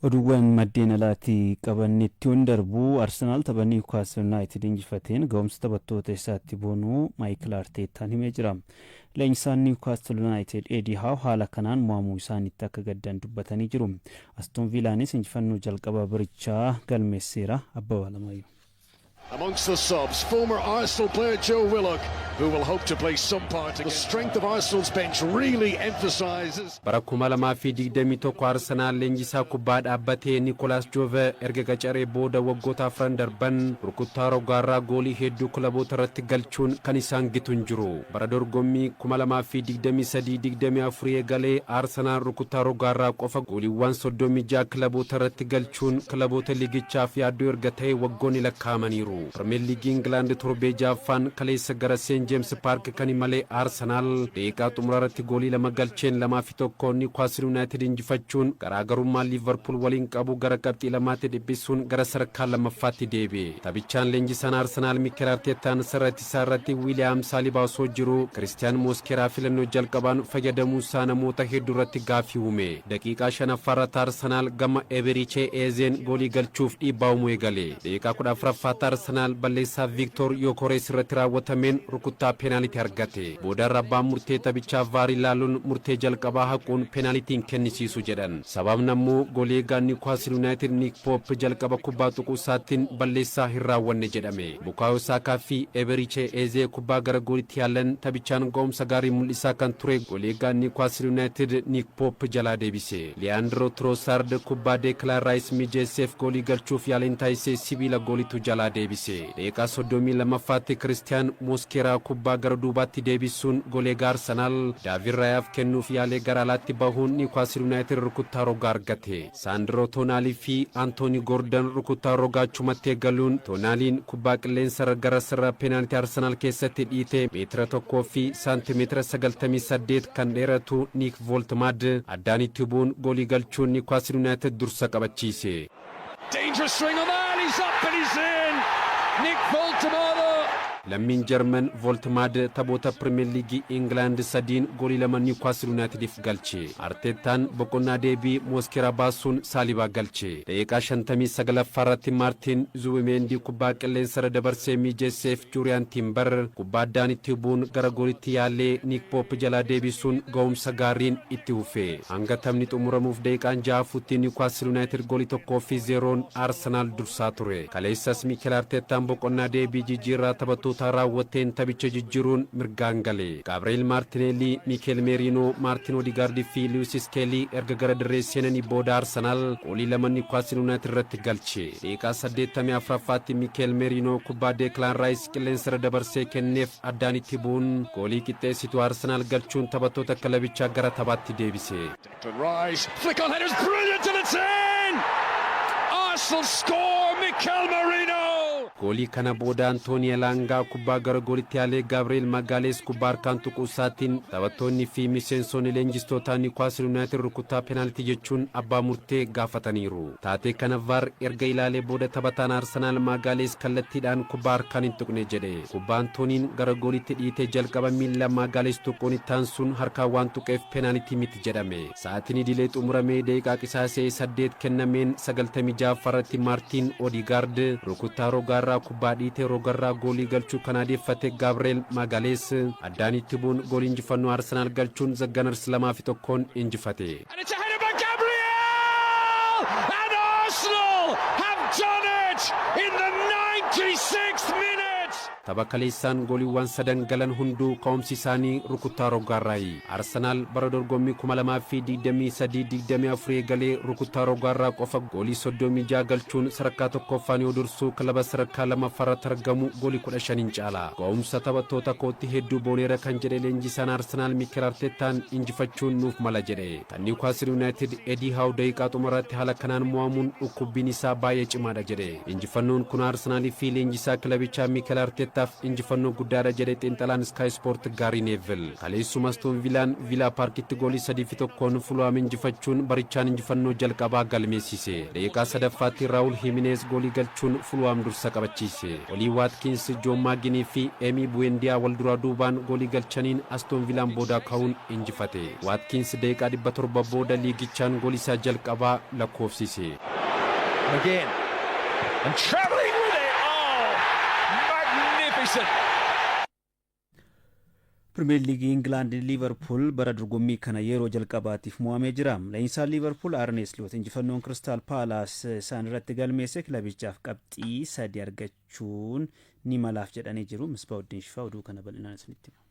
Oduuwwan maddeen alaatti qabannetti yoon darbu, Arsenaal tapha Niwukaastil Yuunaayitid injifateen ga'umsa taphattoota isaatti boonuu Maayikil Arteettaan himee jira. Leenjisaan Niwukaastil Yuunaayitid Eedii Haaw haala kanaan mo'amuu isaaniitti akka gaddan dubbatanii jiru. Aston Viilaanis injifannoo jalqabaa barichaa galmeesseera. Abbabaa Alamaayyoo. Amongst the subs, former Arsenal player Joe Willock, who will hope to play some part. The strength of Arsenal's bench really emphasises. Bara 2021 Arsenaal leenjisaa kubbaa dhaabbatee Nikolaas Joove erga qacaree booda waggoota 4 darban rukuttaa rogaarraa goolii hedduu kilaboota irratti galchuun kan isaan gitu hin jiru. Bara dorgommii 2023-24 eegalee Arsenaal rukuttaa rogaarraa qofa gooliiwwan 36 kilaboota irratti galchuun kilaboota liigichaaf yaaddoo erga ta'e waggoonni lakkaa'amaniiru. Pirimeer Liigii Ingilaand torbee ja'affaan kaleessa gara Seent Jeems Paark kan imalee Arsenaal daqiiqaa xumuraa irratti goolii lama galcheen 2-1 Niwukaastil Yuunaayitid injifachuun garaagarummaa Liivarpuul waliin qabu gara qabxii 2tti dhiphisuun gara sadarkaa lammaffaatti deebi'e. Taphichaan leenjisaan Arsenaal Mikel Arteetaan sarara ittisaa irratti Wiiliyaam Saalibaa osoo jiru Kiristiyaan Mooskeraa filannoo jalqabaan fayyadamuusaa namoota hedduu irratti gaaffii uume. Daqiiqaa shanaffaa irratti Arsenaal gama Eberichee Eezeen goolii galchuuf dhiibbaa uumuu eegale. Daqiiqaa 14ffaatti Arsenaal balleessaa Viiktoor Yookorees irratti raawwatameen rukuttaa peenaalitii argate. Boodarra abbaan murtee taphichaa VAR ilaaluun murtee jalqabaa haquun peenaalitiin kennisiisu jedhan. Sababni ammoo goolii eegaa Niwukaastil Yuunaayitid Niik Poop jalqaba kubbaa tuquu isaatiin balleessaa hin raawwanne jedhame. Bukaayoo Saakaa fi Eberichee Eezee kubbaa gara goolitti yaalan taphichaan ga'umsa gaarii mul'isaa kan ture goolii eegaa Niwukaastil Yuunaayitid Niik Poop jalaa deebise. Liyaandroo Tiroosaard kubbaa Deeklaan Raayis mijeesseef goolii galchuuf yaaliin taasisee sibiila goolitu jalaa deebise. Daqiiqaa 32ffaatti Kiristiyaan Moskeeraa kubbaa gara duubaatti deebisuun goolii eegaa Arsenaal Daavid Raayaaf kennuuf yaalee gara alaatti bahuun Niwukaastil Yuunaayitid rukuttaa rogaa argate. Saandroo Toonaalii fi Antooni Goordon rukuttaa rogaa achumatti eegaluun Toonaaliin kubbaa qilleensarra gara sarara peenaalitii Arsenaal keessatti dhiite meetira 1 fi saantimeetira 98 kan dheeratu Niik Vooltmaad addaan itti bu'uun goolii galchuun Niwukaastil Yuunaayitid dursa qabachiise. Dangerous swing on that. He's up and he's in. Nick Woltemade. Lammiin Jarman Vooltmaad taphoota Pirimeer Liigii Ingilaand sadiin goolii lama Niwukaastil Yuunaayitidiif galche. Arteettaan boqonnaa deebii Mooskeraa baasuun Saalibaa galche. Daqiiqaa 59ffaa irratti Maartiin Zubimeendii kubbaa qilleensarra dabarsee mijeesseef Juuriyaan Timbar kubbaa addaan itti bu'uun gara goolitti yaalee Niik Poop jalaa deebisuun ga'umsa gaariin itti fufe. Hanga taphni xumuramuuf daqiiqaan 6 hafuutti Niwukaastil Yuunaayitid goolii 1-0n Arsenaal dursaa ture. Kaleessas Mikel Arteettaan boqonnaa deebii jijjiirraa taphattoota raawwateen taphicha jijjiiruun mirgaan gale. Gabriel Maartineelii, Mikel Meerinoo, Maartin Odigaardii fi Luwis Iskeelii erga gara dirree seenanii booda Arsenaal goolii lama Niwukaastil Yuunaayitid irratti galche. Daqiiqaa 84ffaatti Mikel Meerinoo kubbaa Deeklaan Raayis qilleensarra dabarsee kenneef addaan itti bu'uun goolii qixxeessituu Arsenaal galchuun taphattoota kilabichaa gara taphaatti deebise. Declan Rice. Flick on header's brilliant and it's in! Arsenal score! Mikel Merino! Goolii kana booda Antoonii Elaangaa kubbaa gara goolitti yaalee Gabriel Magaalees kubbaa harkaan tuquu isaatiin taphattoonni fi miseensonni leenjistootaa Niwukaastil Yuunaayitid rukuttaa peenaaltii jechuun abbaa murtee gaafataniiru. Taatee kana VAR erga ilaalee booda taphataan Arsenaal Magaalees kallattiidhaan kubbaa harkaan hin tuqne jedhe. Kubbaa Antooniin gara goolitti dhiitee jalqaba miila Magaalees tuquun itti aansuun harkaan waan tuqeef peenaaltii miti jedhame. Sa'aatiin idilee xumuramee daqiiqaa qisaasee 8 kennameen 96ffaarratti Maartiin Odigaard rukuttaa rogaarraa kubbaa dhiitee rogarraa goolii galchuu kan adeeffate Gabriel Magaalees addaan itti bu'uun goolii injifannoo Arsenaal galchuun The Gunners 2-1n injifate. And it's a header by Gabriel! And Arsenal have done it in the 96th minute! Tapha kaleessaan gooliiwwan sadan galan hunduu ka'umsi isaanii rukuttaa rogaarraayi. Arsenaal bara dorgommii 2023-24 eegalee rukuttaa rogaarraa qofa goolii 36 galchuun sadarkaa tokkoffaan yoo dursu, kilaba sadarkaa lammaffaarratti argamu goolii 15 caala. Ga'umsa taphattoota kootti hedduu booneera kan jedhe leenjisaan Arsenaal Mikel Arteettaan, injifachuun nuuf mala jedhe. Kan Niwukaastil Yuunaayitid Edii Haaw daqiiqaa xumuraatti haala kanaan mo'amuun dhukkubbiin isaa baay'ee cimaadha jedhe. Injifannoon kun Arsenaalii fi leenjisaa kilabichaa Mikel Arteettaaf Arteettaaf injifannoo guddaadha jedhe xiinxalaan Sky Sport Gaarii Neevil. Kaleessuma Aston Villaan Villaa Paarkitti goolii 3-1n Fulhaam injifachuun barichaan injifannoo jalqabaa galmeessise. Daqiiqaa sadaffaatti Raawul Himinez goolii galchuun Fulhaam dursa qabachiise. Olii Waatkins, Joon Maaginii fi Emi Buendiyaa wal duraa duubaan goolii galchaniin Aston Villaan boodaa ka'uun injifate. Waatkins daqiiqaa 700 booda liigichaan goolii isaa jalqabaa lakkoofsise. McGinn. And travelling with it. Oh, magnificent. Pirimeer Liigii Ingilaand, Liivarpuul bara dorgommii kana yeroo jalqabaatiif mo'amee jira. Leenjisaan Liivarpuul Arne Sloot injifannoon Kiristaal Paalaas isaan irratti galmeesse kilabichaaf qabxii 3 argachuun ni malaaf jedhanii jiru. Misbaauddin Shifaa oduu kana bal'inaan isinitti hima.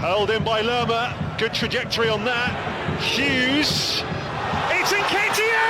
Hurled in by Lerma. Good trajectory on that. Hughes. It's Nketiah!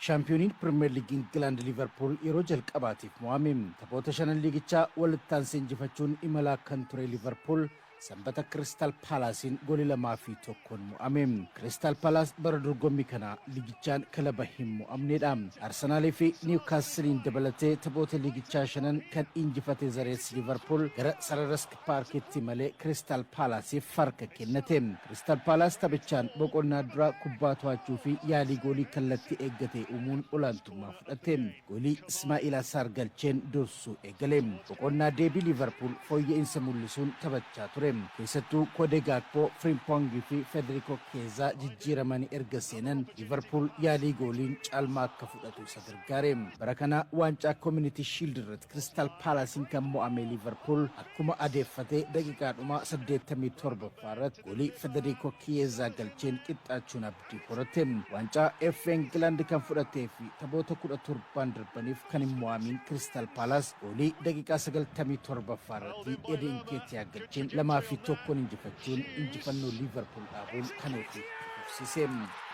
Shaampiyooniin Pirimeer Liigii Ingilaand Liivarpuul yeroo jalqabaatiif mo'ame. Taphoota shanan liigichaa walitti aansee injifachuun imalaa kan ture Liivarpuul Sanbata Kiristaal Paalaasiin goolii 2-1n mo'ame. Kiristaal Paalaas bara dorgommii kana liigichaan kilaba hin mo'amnedha. Arsenaalii fi Niwukaastiliin dabalatee taphoota liigichaa shanan kan injifate zarees Liivarpuul gara Selhurst Paarkitti malee Kiristaal Paalaasiif harka kennate. Kiristaal Paalaas taphichaan boqonnaa duraa kubbaa to'achuu fi yaalii goolii kallattii eeggate uumuun olaantummaa fudhate. Goolii Ismaa'il Asaar galcheen dursuu eegale. Boqonnaa deebii Liivarpuul fooyya'insa mul'isuun taphachaa ture. Keessattuu Koodee Gaakpoo, Firimpongii fi Federico Keezaa jijjiiramanii erga seenan Liivarpuul yaalii gooliin caalmaa akka fudhatu isa gargaare. Bara kana waancaa Community Shield irratti Kiristaal Paalaasiin kan mo'ame Liivarpuul akkuma adeeffatee daqiiqaadhuma 87ffaa irratti goolii Federico Keezaa galcheen qixxaachuun abdii horate. Waancaa FA Ingilaand kan fudhatee fi taphoota 17n darbaniif kan hin mo'amin Kiristaal Paalaas goolii daqiiqaa 97ffaa irratti Edii Inkeetiyaa galcheen 2-1n injifachuun injifannoo Liivarpuul dhaabuun kan ofiitti fufsiise.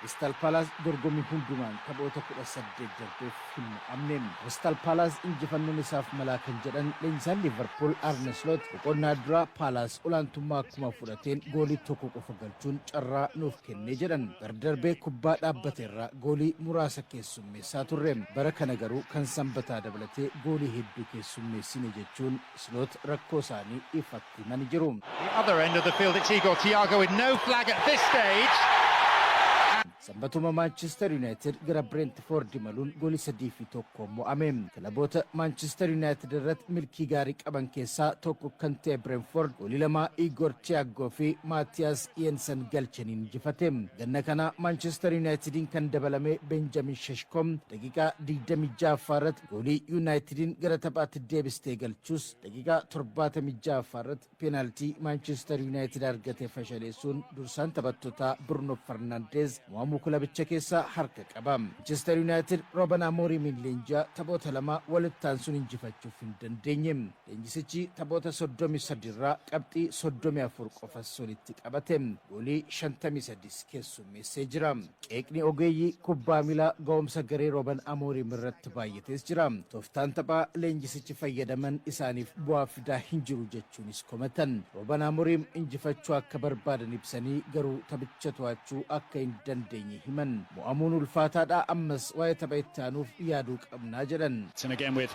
Kiristaal Paalaas dorgommii hundumaan taphoota 18 darbeef hin mo'amne. Kiristaal Paalaas injifannoon isaaf malaa kan jedhan leenjisaan Liivarpuul Arne Slot, boqonnaa duraa Paalaas olaantummaa akkuma fudhateen goolii tokko qofa galchuun carraa nuuf kennee jedhan. Bara darbee kubbaa dhaabbateerraa goolii muraasa keessummeessaa turre. Bara kana garuu kan Sanbataa dabalatee goolii hedduu keessummeessine jechuun Slot rakkoo isaanii ifatti himanii jiru. The other end of the field, it's Igor Thiago with no flag at this stage. Sanbatuma Maanchister Yuunaayitid gara Bireentifoord imaluun goolii 3-1 mo'ame. Kilaboota Maanchister Yuunaayitid irratti milkii gaarii qaban keessaa tokko kan ta'e Bireenfoord goolii lama Igor Tiyaagoo fi Maatiyaas Yeensan galchaniin injifate. Ganna kana Maanchister Yuunaayitidiin kan dabalame Benjamin Sheshkoom daqiiqaa 26ffaa irratti goolii Yuunaayitidiin gara taphaatti deebistee galchus, daqiiqaa 76ffaa irratti peenaaltii Maanchister Yuunaayitid argate fashaleessuun dursaan taphattootaa Bruno Fernandes mo'amuu kilabicha keessaa harka qaba. Manchester United Ruben Amoorimiin leenji'a taphoota lama walitti aansuun injifachuuf hin dandeenye. Leenjisichi taphoota 33 irraa qabxii 34 qofas walitti qabate. Goolii 53 keessummeessee jira. Qeeqni ogeeyyii kubbaa miilaa ga'umsa garee Ruben Amorim irratti baay'atees jira. Tooftaan taphaa leenjisichi fayyadaman isaaniif bu'aa fidaa hin jiru jechuunis komatan. Ruben Amorim injifachuu akka barbaadan ibsanii, garuu taphicha to'achuu akka hin dandeenye himan. Mo'amuun ulfaataadha, ammas waa'ee tapha itti aanuuf yaaduu qabnaa jedhan. And again with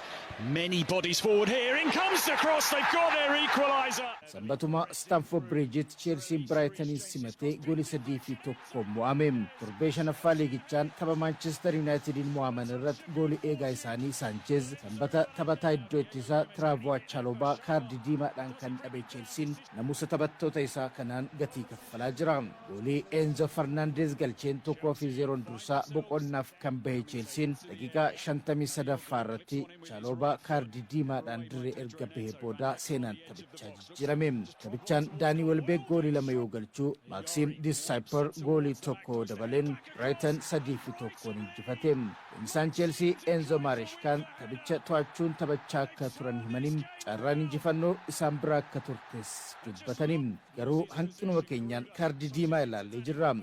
many bodies forward here. In comes the cross. They've got their equaliser. Sanbatuma Stamford Bridgetti Cheelsiin Biraayitaniin simatee goolii 3-1 mo'ame. Torbee shanaffaa liigichaan tapha Maanchestar Yuunaayitediin mo'aman irratti goolii eegaa isaanii Saancheez, Sanbata taphataa iddoo ittisaa Tiraavoo Chalobaa kaardii diimaadhaan kan dhabe Cheelsiin namusa taphattoota isaa kanaan gatii kaffalaa jira. Goolii Enzo Farnaandeez galcheen 1-0n dursaa boqonnaaf kan bahe Cheelsiin daqiiqaa 53ffaa irratti Chalobaa kaardii diimaadhaan dirree erga bahee booda seenaan taphichaa jijjiirame. Taphichaan Daanii Welbeek goolii lama yoo galchuu, Maaksiim Disaayiper goolii tokko dabaleen Biraayiten 3-1n injifate. Leenjisaan Cheelsii Enzo Maareshkaan taphicha to'achuun taphachaa akka turan himanii, carraan injifannoo isaan bira akka turtes dubbatanii, garuu hanqinuma keenyaan kaardii diimaa ilaallee jirra.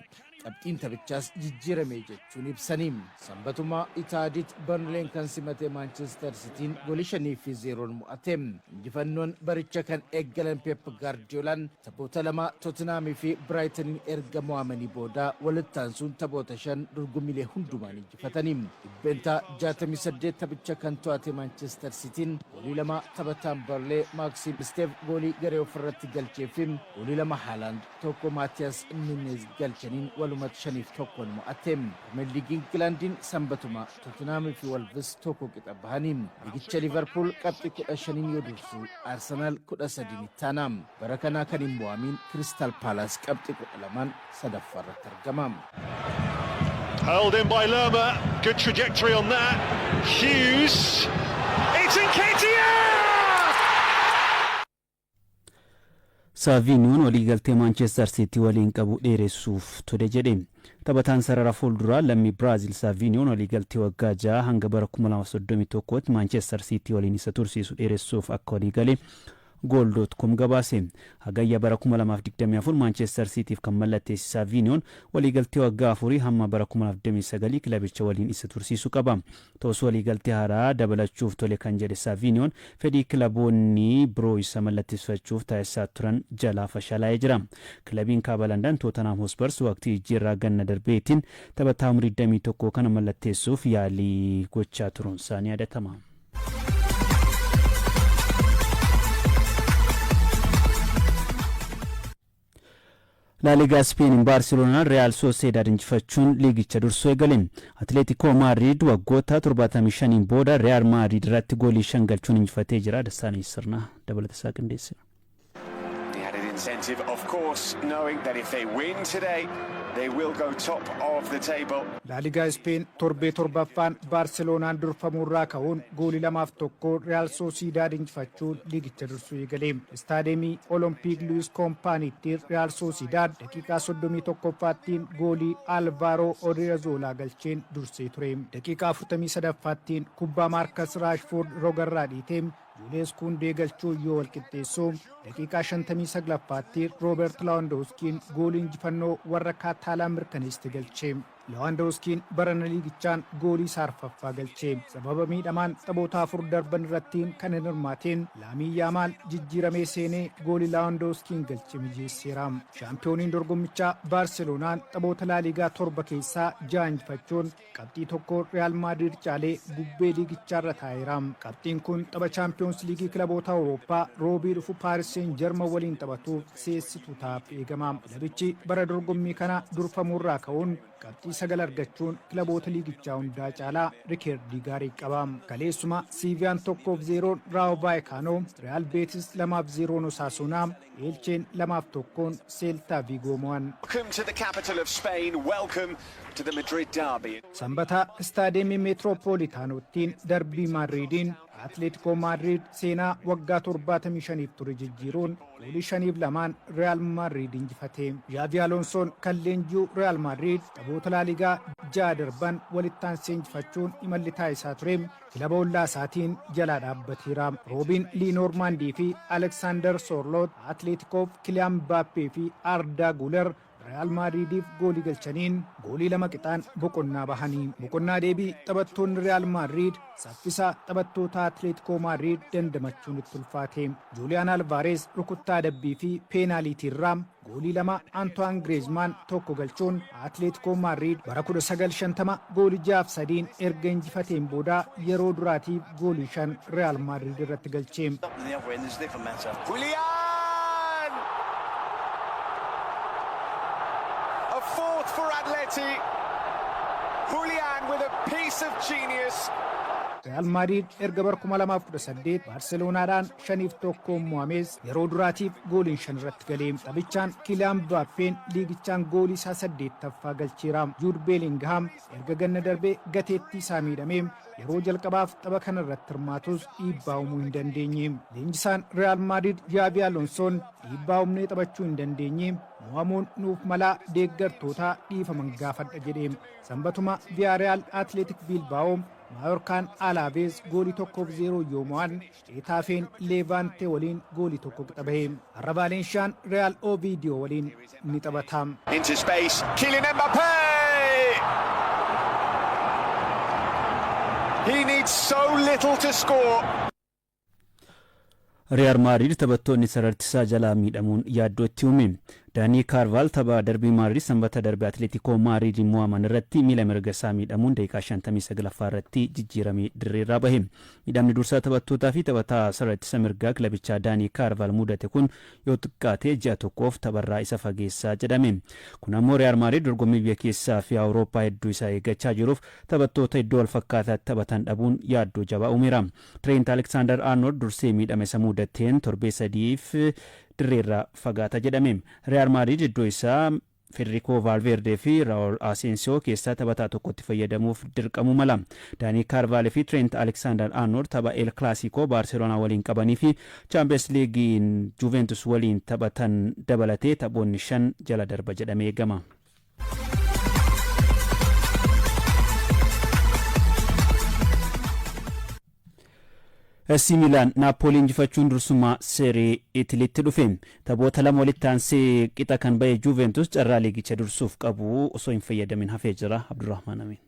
Qabxiin taphichaas jijjiirame jechuun ibsanii. Sanbatuma Itaadiit Barnleen kan simate Maanchestar Sitiin goolii 5-0n mo'ate. Injifannoon baricha kan eeggalan Pep Gaardiyoolaan taphoota lama Tottenhaamii fi Biraayitaniin erga mo'amanii booda walitti aansuun taphoota shan dorgommiilee hundumaan injifatanii. 68% taphicha kan to'ate Maanchestar Sitiin goolii lama taphataan Barlee Maaksiim Isteef goolii garee ofirratti galchee fi goolii lama Haaland, tokko Maatiyas Nuunez galchaniin walumatti 5-1n mo'ate. Pirimeer Liigii Ingilaandiin sanbatuma Tottenhaamii fi Wolves tokko qixa bahanii. Liigicha Liverpool qabxii 15n yoo dursu, Arsenaal 13n itti aana. Bara kanaa kan hin mo'amiin Kiristaal Paalaas qabxii 12n sadaffaa irratti argama. Hurled in by Lerma. Good trajectory on that. Hughes. It's Nketiah! Saaviiniyoon waliigaltee Maanchestar Siitii waliin qabu dheeressuuf tole jedhe. Taphataan sarara fuulduraa lammii Biraazil Saaviiniyoon waliigaltee waggaa 6 hanga bara 2031tti Maanchestar Siitii waliin isa tursiisu dheeressuuf akka waliigale Goal.com gabaase. Hagayya bara 2024 Maanchestar Siitiif kan mallatteesse Saaviiniyoon waliigaltee waggaa 4 hamma bara 2029 kilabicha waliin isa tursiisu qaba. Ta'us, waliigaltee haaraa dabalachuuf tole kan jedhe Saaviiniyoon fedhii kilaboonni biroo isa mallatteessifachuuf taasisaa turan jalaa fashalaa'ee jira. Kilabiin kaaba Landan Tootanhaam Hospers waqtii jijjiirraa ganna darbeetiin taphataa umurii 21 kana mallatteessuuf yaalii gochaa turuun isaa ni yaadatama. Laaligaa Ispeeniin Baarseloonaan Reyaal Sooseedaad injifachuun liigicha dursuu eegale. Atileetikoo Maadriid waggoota 75n booda Reyaal Maadriid irratti goolii 5 galchuun injifatee jira. Dassaalany Sirnaa dabalata isaa qindeesse. The added incentive, of course, knowing that if they win today, they will go top of the table. Laaligaa Ispeen torbee torbaffaan Baarseloonaan durfamuurraa ka'uun goolii 2-1 Riyaal Soosiidaad injifachuun liigicha dursuu eegale. Istaadeemii Olompiik Luwis Koompaaniitti Riyaal Soosiidaad daqiiqaa 31ffaattiin goolii Alvaaroo Odriozoolaa galcheen dursee ture. Daqiiqaa 43ffaattiin kubbaa Maarkas Raashfoord rogarraa dhiitee Juuliyees Kuundee galchuu yoo wal qixxeessu, daqiiqaa 59ffaatti Roobeert Laawandoowskiin goolii injifannoo warra Kaataalaan mirkaneessite galche. Laawandoowskiin barana liigichaan goolii isaa arfaffaa galche. Sababa miidhamaan taphoota afur darban irratti kan hin hirmaatiin Laamii Yaamaal jijjiiramee seenee goolii Laawandoowskiin galche mijeesseera. Shaampiyooniin dorgommichaa Baarseloonaan taphoota Laaliigaa torba keessaa ja'a injifachuun qabxii tokko Riyaal Maadriid caalee gubbee liigichaarra taa'eera. Qabxiin kun tapha Chaampiyoons Liigii kilaboota Awurooppaa roobii dhufu Paaris Seen Jarman waliin taphatuuf si'eessituu ta'aaf eegama. Kilabichi bara dorgommii kana durfamuurraa ka'uun qabxii sagal argachuun kilaboota liigichaa hundaa caalaa rikeerdii gaarii qaba. Kaleessuma Siiviyaan 1-0n Raawo Vaayikaanoo, Riyaal Beetis 2-0n Osaasunaa, Eelcheen 2-1n Seeltaa Viigoo mo'an. Welcome to the capital of Spain. Welcome to the Madrid derby. Sanbata Istaadeemii Meetiroopoolitaanoottiin darbii Maadriidiin Atleetikoo Maadriid seenaa waggaa 75f ture jijjiiruun goolii 5-2n Riyaal Maadriid injifate. Zhaavi Alonsoon kan leenji'u Riyaal Maadriid taphoota Laaligaa ja'a darban walitti aansee injifachuun imalli taasisaa ture kilaba ollaa isaatiin jalaa dhaabbateera. Roobiin Liinoormaandii fi Aleksaandar Soorloot Atleetikoof, Kiliyaan Mbaappee fi Ardaa Guuler Riyaal Maadriidiif goolii galchaniin goolii lama qixaan boqonnaa bahanii. Boqonnaa deebii taphattoonni Riyaal Maadriid saffisa taphattoota Atleetikoo Maadriid dandamachuun itti ulfaate. Juuliyaan Alvaareez rukuttaa adabbii fi peenaaliitiirraa goolii lama, Antoine Griezmann tokko galchuun Atleetikoo Maadriid bara 1950 goolii 6-3n erga injifateen booda yeroo duraatiif goolii shan Riyaal Maadriid irratti galche. The other end is a different matter. Julian! A fourth for Atleti. Julian with a piece of genius. Riyaal Maadriid erga bara 2018 Baarseloonaadhaan 5-1n mo'amees yeroo duraatiif gooliin shan irratti galee. Taphichaan Kiiliyaan Mbaappeen liigichaan goolii isaa saddeettaffaa galcheera. Juud Beelingahaam erga ganna darbee gateettii isaa miidhamee yeroo jalqabaaf tapha kana irratti hirmaatus dhiibbaa uumuu hin dandeenye. Leenjisaan Riyaal Maadriid Jaavi Alonsoon "Dhiibbaa uumnee taphachuu hin dandeenye, mo'amuun nuuf malaa, deeggartoota dhiifaman gaafadha" jedhe. Sanbatuma Viyaariyaal Atleetik Biilbaa'oo Maayorkaan Alaavees goolii 1-0 yoo mo'an, Xeetaafeen Leevaantee waliin goolii 1 qixa bahe. Har'a Vaalenshaan Real Oviidiyoo waliin ni taphata. Into space, Kylian Mbappe! He needs so little to score. Riyaal Maadriid taphattoonni sarartisaa jalaa miidhamuun yaaddootti uume. Daanii Kaarvaal tapha darbii Maadriid Sanbata darbe Atileetikoo Maadriid mo'aman irratti miila mirga isaa miidhamuun daqiiqaa 59ffaa irratti jijjiiramee dirreerraa bahe. Miidhamni dursaa taphattootaa fi taphataa sarartisa mirgaa kilabichaa Daanii Kaarvaal mudate kun yoo xiqqaate ji'a tokkoof tapharraa isa fageessaa jedhame. Kun ammoo Riyaal Maadriid dorgommii biyya keessaa fi Awurooppaa hedduu isaa eeggachaa jiruuf taphattoota iddoo wal fakkaataatti taphatan dhabuun yaaddoo jabaa uumeera. Trent Alexander Arnold dursee miidhama isa mudateen torbee 3f dirreerraa fagaata jedhame. Riyaal Maadriid iddoo isaa Federico Valverde fi Raul Asensio keessaa taphataa tokkotti fayyadamuuf dirqamuu mala. Daanii Kaarvaal fi Trent Alexander Arnold tapha El Clasico Baarseloonaa waliin qabanii fi Champions League Juventus waliin taphatan dabalatee taphoonni 5 jala darba jedhamee eegama. AC Milan Naapoolii injifachuun dursummaa Seerii Itiliitti dhufe. Taphoota lama walitti aansee qixa kan ba'e Juventus carraa liigicha dursuuf qabu osoo hin fayyadamin hafee jira. Abdurrahmaan Amin.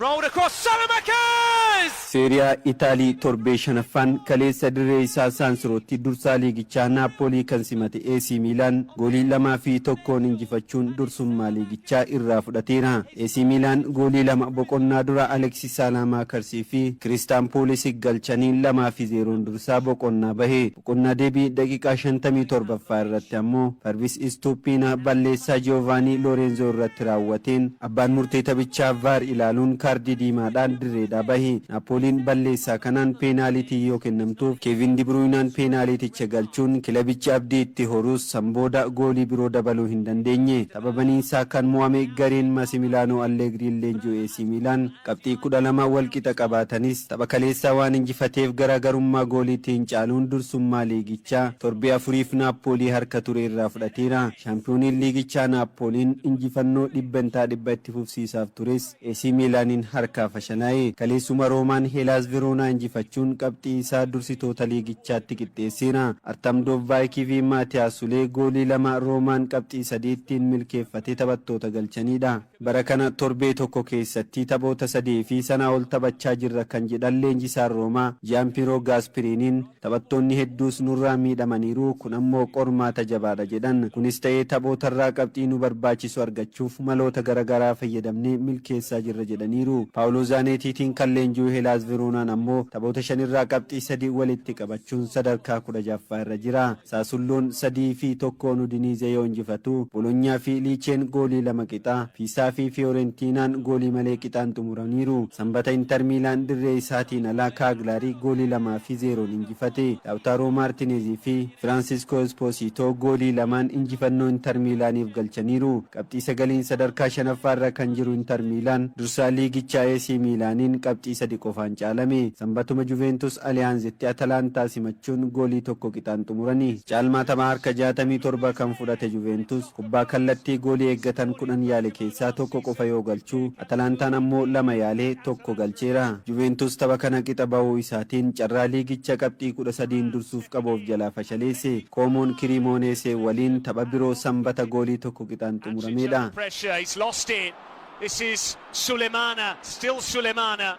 Rolled across, Saelemaekers! Seeriyaa Itaalii torbee shanaffaan kaleessa dirree isaa Saansirootti dursaa liigichaa Naappoolii kan simate AC Miilaan goolii 2-1n injifachuun dursummaa liigichaa irraa fudhateera. AC Miilaan goolii lama boqonnaa dura Aleksis Saalaamaakarsii fi Kiristaan Puulisik galchaniin 2-0n dursaa boqonnaa bahe. Boqonnaa deebii daqiiqaa 57ffaa irratti ammoo Parvis Istuuppiina balleessaa Jiyovaanii Loorenzoo irratti raawwateen abbaan murtee taphichaa VAR ilaaluun kaardii diimaadhaan dirreedhaa bahe. Naappooliin balleessaa kanaan peenaalitii yoo kennamtuuf Keevin Dibiruunaan peenaaliiticha galchuun kilabichi abdii itti horus san booda goolii biroo dabaluu hin dandeenye. Tapha baniinsaa kan mo'ame gareen Masimilaanoo Alleegriin leenji'u AC Miilaan qabxii 12 walqixa qabaatanis tapha kaleessaa waan injifateef garaagarummaa gooliitiin caaluun dursummaa liigichaa torbee 4f Naappoolii harka ture irraa fudhateera. Shaampiyooniin liigichaa Naappooliin injifannoo 100% itti fufsiisaaf tures AC Miilaaniin harkaa fashalaa'e. Kaleessuma Roomaan Heelaas Veroonaa injifachuun qabxii isaa dursitoota liigichaatti qixxeesseera. Artam Doovbaayikii fi Maatiyaas Sulee goolii lama Roomaan qabxii sadii ittiin milkeeffate taphattoota galchanidha. Bara kana torbee tokko keessatti taphoota sadii fi sanaa ol taphachaa jirra kan jedhan leenjisaan Roomaa Jaampiroo Gaaspiriiniin, taphattoonni hedduus nurraa miidhamaniiru, kun ammoo qormaata jabaadha jedhan. Kunis ta'ee taphootarraa qabxii nu barbaachisu argachuuf maloota garaagaraa fayyadamnee milkeessaa jirra jedhaniiru. Paawuloo Zaaneetiitiin kan leenji'u Heelaas Veroonaan ammoo taphoota shanirraa qabxii sadii walitti qabachuun sadarkaa 16ffaa irra jira. Saasulloon 3-1n Udiniizee yoo injifatu, Bolonyaa fi Liicheen goolii lama qixa, Piisaa fi Fiyoorentiinaan goolii malee qixaan xumuraniiru. Sanbata Intar Miilaan dirree isaatiin alaa Kaaglaarii goolii 2-0n injifate. Laawutaaroo Maartineezii fi Firaansiskoo Espoosiitoo goolii lamaan injifannoo Intar Miilaaniif galchaniiru. Qabxii 9n sadarkaa shanaffaa irra kan jiru Intar Miilaan dursaa liigichaa AC Miilaaniin qabxii 3 qofaan caalame. Sanbatuma Juventus Aliyaanzitti Atalaantaa simachuun goolii 1 qixaan xumurani. Caalmaa tapha harka 67 kan fudhate Juventus kubbaa kallattii goolii eeggatan 10 yaale keessaa tokko qofa yoo galchu, Atalaantaan ammoo lama yaalee tokko galcheera. Juventus tapha kana qixa bahuu isaatiin carraa liigicha qabxii 13n dursuuf qabu of jalaa fashaleesse. Koomoon Kiriimooneesee waliin tapha biroo Sanbata goolii 1 qixaan xumurameedha. Pressure, he's lost it. This is Sulemana, still Sulemana,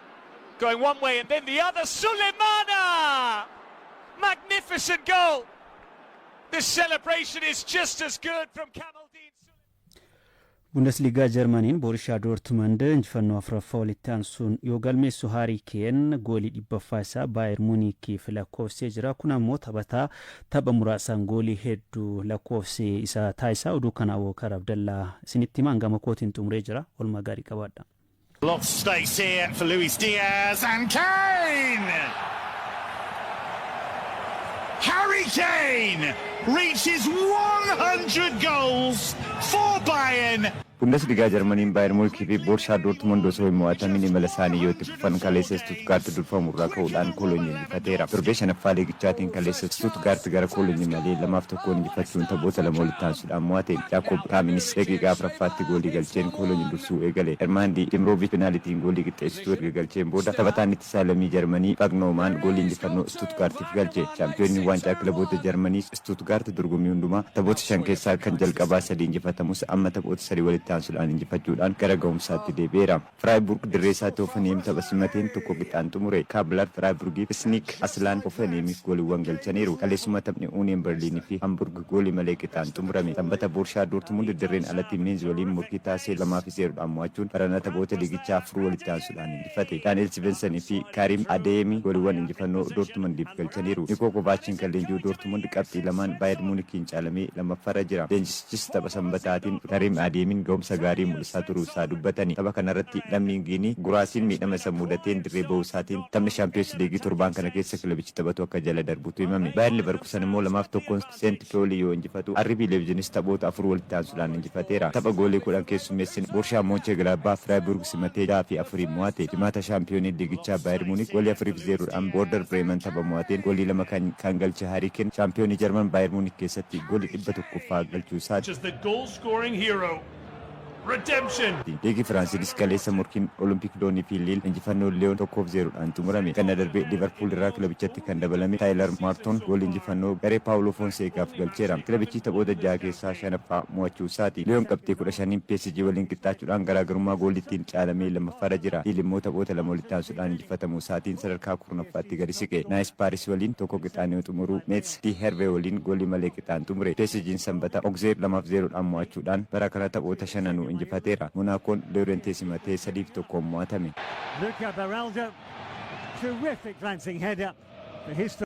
going one way and then the other. Sulemana! Magnificent goal! The celebration is just as good from Kamaldeen. Bundesliigaa Jarmaniin Borishaa Doortmund injifannoo afuraffaa walitti aansuun yoo galmeessu, Haarii Keen goolii 100ffaa isaa Baayer Muunikiif lakkoofsee jira. Kun ammoo taphataa tapha muraasaan goolii hedduu lakkoofsee isa taasisa. Oduu kana Awookar Abdallaa isinitti himaa, gama kootiin xumuree jira. Oolmaa gaarii qabaadha. Lots of space here for Luis Diaz and Kane! Harry Kane reaches 100 goals for Bayern. Bundesligaa Jarmaniin Baayern Muunikii fi Borshaa Dortmund osoo hin mo'atamin imala isaanii yoo itti fufan, kaleessa Stuttgart durfamu irraa ka'uudhaan Kolonyi injifateera. Torbee shanaffaa liigichaatiin kaleessa Stuttgart gara Kolonyi malee 2-1 injifachuun taphoota lama walitti aansuudhaan mo'ate. Jaakob Kaaminis daqiiqaa afuraffaatti goolii galcheen Kolonyi dursuu eegale. Ermaandi Dimroovic penaalitiin goolii qixxeessituu erga galcheen booda, taphataan ittisaa lammii Jarmanii Vagnoomaan goolii injifannoo Stuttgartiif galche. Shaampiyoonni waancaa kilaboota Jarmanii Stuttgart dorgommii hundumaa taphoota shan keessaa kan jalqabaa sadii injifatamus, amma taphoota sadii walitti aansuudhaan injifachuudhaan gara ga'umsaatti deebi'eera. Freiburg dirree isaatti Hoffenheim tapha simateen tokko qixaan xumure. Kaablar Freiburgiif, Snik Aslaan Hoffenheimiif gooliiwwan galchaniiru. Kaleessuma taphni Union Berliinii fi Hamburg goolii malee qixaan xumurame. Sanbata Borshaa Dortmund dirreen alatti Meenz waliin morkii taasisee 2-0dhaan mo'achuun barana taphoota liigichaa afur walitti aansuudhaan injifate. Daani'el Svensson fi Karim Adeyemi gooliiwwan injifannoo Dortmundiif galchaniiru. Nikoo Kovaachiin kan leenji'u Dortmund qabxii lamaan Bayern Munikiin caalamee lammaffaarra jira. Leenjisichis tapha Sanbataatiin Karim Adeyemiin ga'umsa gaarii mul'isaa turuu isaa dubbatani. Tapha kanarratti lammiin Giinii Guraasiin miidhama isa mudateen dirree bahuu isaatiin taphni Shaampiyoons Liigii torbaan kana keessa kilabichi taphatu akka jala darbutu himame. Baayern Leverkusen immoo 2-1n Seent Poolii yoo injifatu, RB Leipzinis taphoota afur walitti aansuudhaan injifateera. Tapha goolii 10 keessummeessin Borshaa Mooncheglaadbaa Firaayiburg simatee 6-4n mo'ate. Jimaata shaampiyooniin liigichaa Baayern Muunik goolii 4-0dhaan Werder Bremen tapha mo'ateen goolii lama kan galche Harry Kane shaampiyoonii Jarman Baayern Muunik keessatti goolii 100ffaa galchuu isaati. As the goal scoring hero. Redemption. Liigii Firaansiinis kaleessa morkiin Olompik Loonii fi Liil injifannoo Liyoon 1-0dhaan xumurame. Ganna darbee Liverpool irraa kilabichatti kan dabalame Taayilar Maarton goolii injifannoo garee Paawuloo Fonseekaaf galcheera. Kilabichi taphoota jaha keessaa shanaffaa mo'achuu isaati. Liyoon qabxii 15n PSG waliin qixxaachuudhaan garaagarummaa goolittiin caalamee lammaffaarra jira. Liil immoo taphoota lama walitti aansuudhaan injifatamuu isaatiin sadarkaa 10ffaatti gadi siqe. Naayis Paaris waliin tokko qixaan yoo xumuru, Meets Le Havre waliin goolii malee qixaan xumure. PSG'n Sanbata Auxerre 2-0dhaan mo'achuudhaan bara kana taphoota shananuu injifateera. Monaakoon Leorentee simatee 3-1n mo'atame. Luca Beraldo, terrific glancing header for his.